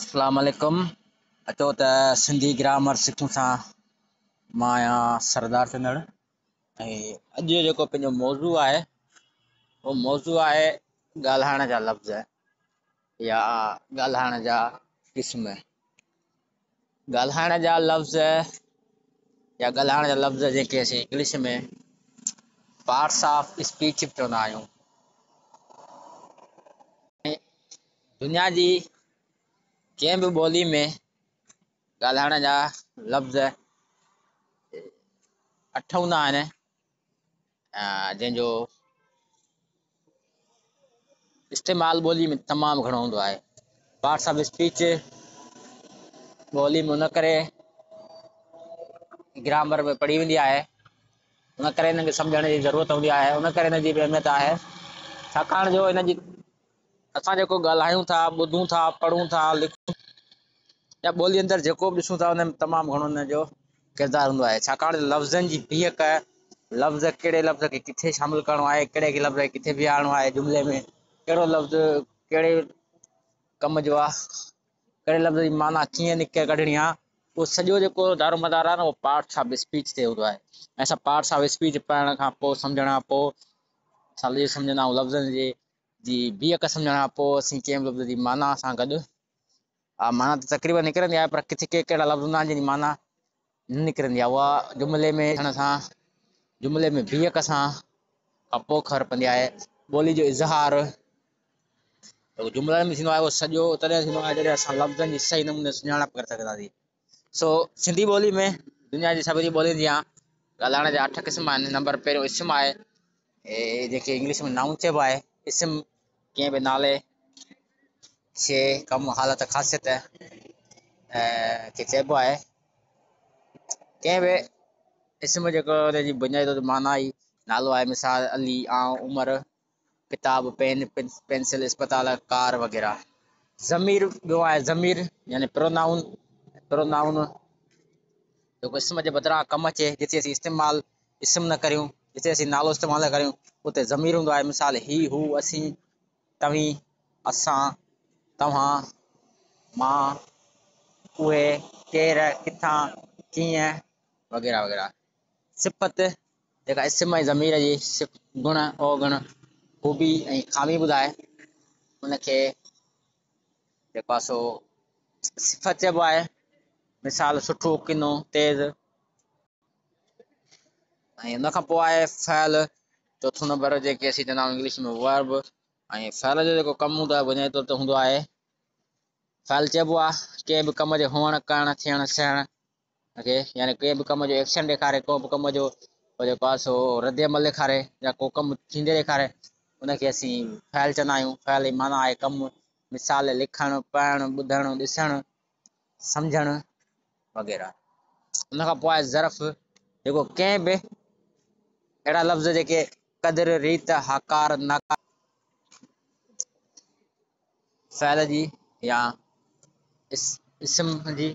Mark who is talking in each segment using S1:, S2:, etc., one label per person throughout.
S1: اسلام عليڪم اچو ته سنڌي گرامر سکون ٿا. مان آهيان سردار چنڙ ۽ اڄ جو جيڪو پنهنجو موضوع آهي اهو موضوع آهي ڳالهائڻ جا لفظ يا ڳالهائڻ جا قسم. ڳالهائڻ جا لفظ يا ڳالهائڻ جا لفظ جيڪي اسين انگلش ۾ پارٽس آف اسپيچ به چوندا آهيون. دنيا جي ڪنهن به ٻولي ۾ ڳالهائڻ جا لفظ اٺ هوندا آهن، جنهن جو استعمال ٻولي ۾ تمام گهڻو هوندو آهي. پارٽس آف اسپيچ ٻولي ۾ ان ڪري گرامر ۾ پڙهي ويندي آهي، ان ڪري هن کي سمجهڻ جي ضرورت هوندي آهي، ان ڪري هن جي به اهميت آهي، ڇاڪاڻ جو هن جي اسان جيڪو ڳالهايون ٿا، ٻڌون ٿا، پڙهون ٿا، لکون يا ٻولي اندر جيڪو به ڏسون ٿا ان ۾ تمام گهڻو ان جو ڪردار هوندو آهي، ڇاڪاڻ ته لفظن جي بيهڪ، لفظ ڪهڙي لفظ کي ڪٿي شامل ڪرڻو آهي، ڪهڙي لفظ کي ڪٿي بيهارڻو آهي، جملي ۾ ڪهڙو لفظ ڪهڙي ڪم جو آهي، ڪهڙي لفظ جي معنيٰ ڪيئن نڪري ڪڍڻي آهي، اهو سڄو جيڪو دارو مدار آهي نه اهو پارٽس آف اسپيچ تي هوندو آهي. ۽ اسان پارٽس آف اسپيچ پڙهڻ کان پوء، سمجهڻ کان پوء اسان اهو سمجهندا آهيون لفظن جي بيهڪ سمجهڻ کان پوء اسين ڪنهن به لفظ جي معنيٰ سان گڏ معنيٰ ته تقريبن نڪرندي آهي، پر ڪٿي ڪي ڪهڙا لفظ هوندا آهن جن جي معنيٰ نه نڪرندي آهي، اها جملي ۾ ٿيڻ سان، جملي ۾ بيهڪ سان کان پوء خبر پوندي آهي. ٻولي جو اظهار جيڪو جملن ۾ ٿيندو آهي اهو سڄو تڏهن ٿيندو آهي جڏهن اسان لفظن جي صحيح نموني سڃاڻپ ڪري سگهنداسين. سو سنڌي ٻولي ۾ دنيا جي سڀني ٻولين جيان ڳالهائڻ جا اٺ قسم آهن. نمبر پهريون اسم آهي، جنهن کي انگلش ۾ نائون چئبو آهي. اسم ڪنهن به نالي، شيء، ڪم، حالت، خاصيت کي چئبو آهي. ڪنهن به اسم جيڪو ان جي بنيادي طور تي معنيٰ ئي نالو آهي. مثال علي، آئون، عمر، ڪتاب، پين، پينسل، اسپتال، ڪار وغيره. ضمير ٻيو آهي ضمير يعني پرونائون، پرونائون جيڪو اسم جي بدران ڪم اچي، جتي اسين استعمال اسم نه ڪريون، جتي اسين نالو استعمال نه ڪريون اتي ضمير هوندو آهي. مثال هي، هو، اسين، توهين، اسان، توهان، مان، اهي، ڪير، ڪٿان، ڪيئن وغيره وغيره. صفت جيڪا اسم ۽ ضمير جي گڻ، اوگڻ، خوبي ۽ خامي ٻڌائي ان کي جيڪو آهي سو صفت چئبو آهي. مثال سٺو، ڪنو، تيز. ۽ ان کان پوء آهي فعل، چوٿون نمبر، جيڪي اسين چوندا آهيون انگلش ۾ ورب. ۽ فعل جو جيڪو ڪم هوندو آهي بنيادي طور تي هوندو آهي، فعل چئبو آهي ڪنهن به ڪم جي هئڻ، ڪرڻ، ٿيڻ، سهڻ کي، يعني ڪنهن به ڪم جو ايڪشن ڏيکاري، ڪو به ڪم جو جيڪو آهي سو رد عمل ڏيکاري يا ڪو ڪم ٿيندي ڏيکاري، ان کي اسين فعل چوندا آهيون. فعل جي معنيٰ آهي ڪم. مثال لکڻ، پڙهڻ، ٻڌڻ، ڏسڻ، سمجهڻ وغيره. ان کان پوء آهي ظرف، جيڪو ڪنهن به اهڙا لفظ جيڪي قدر، ريت، هاڪار، ناڪار فعل جي يا اسم جي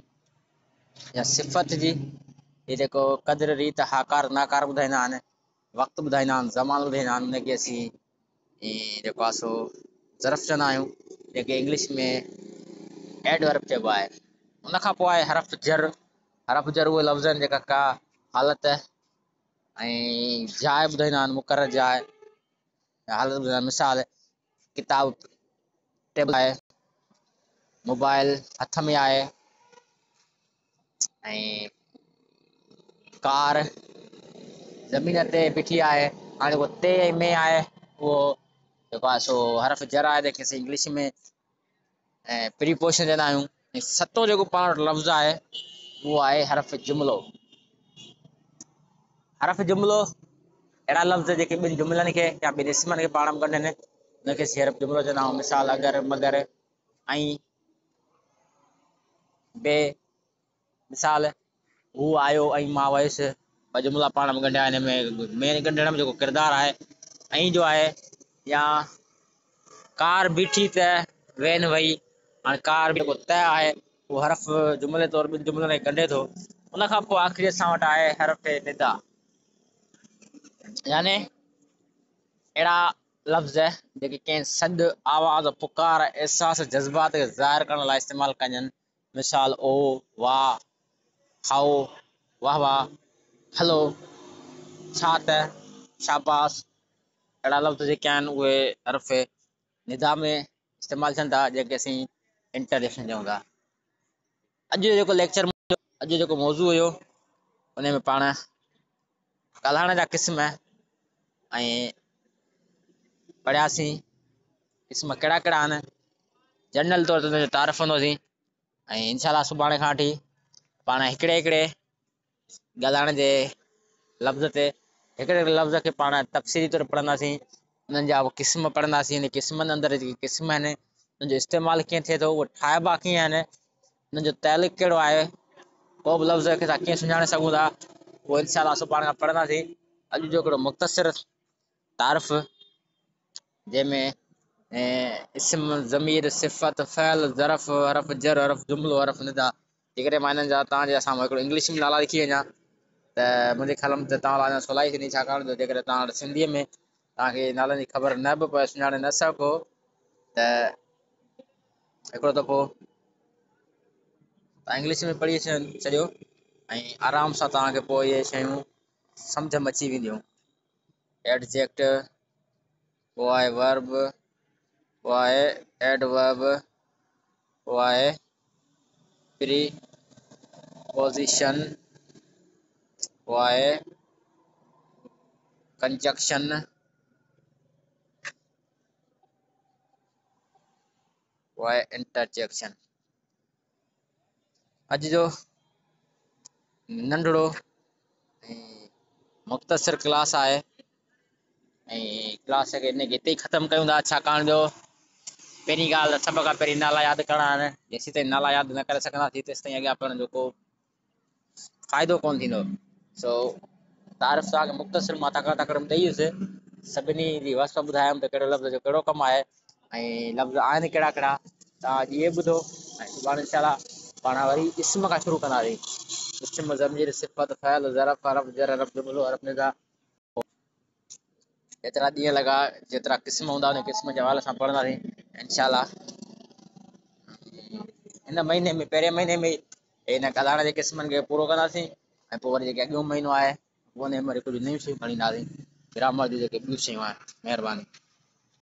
S1: يا صفت جي، هي جيڪو قدر، ريت، هاڪار، ناڪار ٻڌائيندا آهن، وقت ٻڌائيندا آهن، زمان ٻڌائيندا آهن، ان کي اسين جيڪو آهي سو ظرف چوندا آهيون، جيڪي انگلش ۾ ايڊورب چئبو آهي. ان کان پوء آهي حرف جر. حرف جر اهي لفظ آهن جيڪا ڪا حالت ۽ جاء ٻڌائيندا آهن، مقرر جاء يا حالت ٻڌائيندا آهن. مثال ڪتاب ٽيبل آهي، موبائل هٿ ۾ آهي ۽ ڪار زمين تي بيٺي آهي. هاڻي جيڪو تي ۽ ۾ آهي اهو جيڪو آهي سو حرف جر آهي، جنهن کي اسين انگلش ۾ پريپوزيشن چوندا آهيون. ۽ ستون جيڪو پاڻ وٽ لفظ آهي اهو آهي حرف جملو. حرف جملو اهڙا لفظ جيڪي ٻن جملن کي يا ٻن اسمن کي پاڻ ۾ ڳنڍن، ان کي اسين حرف جملو چوندا آهيون. مثال اگر، مگر ۽ بي. مثال هو آيو ۽ مان ويس، ٻه جملا پاڻ ۾ ڳنڍيا، هن ۾ مين ڳنڍڻ ۾ جيڪو ڪردار آهي ۽ جو آهي. يا ڪار بيٺي ته وين وئي، هاڻي ڪار جيڪو ته آهي اهو حرف جملي طور ٻن جملن کي ڳنڍي ٿو. ان کان پوء آخري اسان وٽ آهي حرف ندا، يعني اهڙا لفظ جيڪي ڪنهن سڏ، آواز، پڪار، احساس، جذبات کي ظاهر ڪرڻ لاء استعمال ڪجن. مثال، او، واهه، هائو، واهه واهه، هلو، ڇا ته، شاباس. اهڙا لفظ جيڪي آهن اهي حرف ندا ۾ استعمال ٿين ٿا جنهن کي اسين انٽرجيڪشن چئون ٿا. اڄ جو جيڪو ليڪچر اڄ جو جيڪو موضوع هيو ان ۾ پاڻ ڳالهائڻ جا قسم ۽ پڙهياسين قسم ڪهڙا ڪهڙا آهن جنرل طور تي ان جو تعارف ڪندوسين ۽ انشاء الله سڀاڻي کان وٺي پاڻ هڪڙي هڪڙي ڳالهائڻ جي لفظ تي هڪڙي هڪڙي لفظ کي پاڻ تفصيلي طور پڙهنداسين انهن جا قسم پڙهنداسين ان قسمن اندر جيڪي قسم آهن انهن جو استعمال ڪيئن ٿئي ٿو اهي ٺاهبا ڪيئن آهن انهن جو تعلق ڪهڙو آهي ڪو به لفظ کي اسان ڪيئن سڃاڻي سگهون ٿا اهو انشاء الله سڀاڻي کان پڙهنداسين. اڄ جو هڪڙو مختصر تعارف جنهن ۾ اسم، ضمير، صفت، فعل، ظرف، حرف جر، حرف جملو، حرف ندا. جيڪڏهن مان انهن جا توهان جي سامهون هڪڙو انگلش ۾ نالا لکي وڃان ته منهنجي خيال ۾ ته توهان لاء اڃا سولائي ٿيندي، ڇاڪاڻ جو جيڪڏهن توهان وٽ سنڌيء ۾ توهان کي نالن جي خبر نه به پوي، سڃاڻي نه سگهو ته هڪڙو دفعو توهان انگلش ۾ پڙهي ڇڏيو ۽ آرام سان توهان کي پوء اهي شيون سمجهه ۾ اچي وينديون. ايڊجيڪٽو، پوء آهي ورب، پوء آهي ايڊورب، پوء آهي پري پوزيشن، پوء آهي ڪنجڪشن، پوء آهي انٽرجيڪشن. اڄ جو ننڍڙو ۽ مختصر ڪلاس آهي ۽ ڪلاس کي ان کي هتي ئي ختم ڪيون ٿا، ڇاڪاڻ جو پهرين ڳالهه سڀ کان پهرين نالا ياد ڪرڻا آهن. جيسين تائين نالا ياد نه ڪري سگهنداسين تيسين تائين اڳيان پڙهڻ جو ڪو فائدو ڪونه ٿيندو. سو تعارف توهان کي مختصر مان تڪڙ تڪڙ ۾ ڏئي ويس، سڀني جي وصف ٻڌايم ته ڪهڙو لفظ جو ڪهڙو ڪم آهي ۽ لفظ آهن ڪهڙا ڪهڙا. توهان اڄ اهي ٻڌو ۽ سڀاڻي انشاء الله پاڻ وري اسم کان شروع ڪنداسين. اسم، ضمير، صفت، فعل، ظرف، حرف جر، حرف جملو، حرف ندا. جيترا ڏينهن لڳا جيترا قسم هوندا ان قسم جي حوالي سان پڙهنداسين انشاء الله. هن مهيني ۾ پهرين مهيني ۾ هن ڳالهائڻ جي قسمن کي پورو ڪنداسين ۽ پوء وري جيڪي اڳيون مهينو آهي ان ۾ وري ڪجهه نيون شيون کڻي اينداسين، گرامر جون جيڪي ٻيون شيون آهن. مهرباني.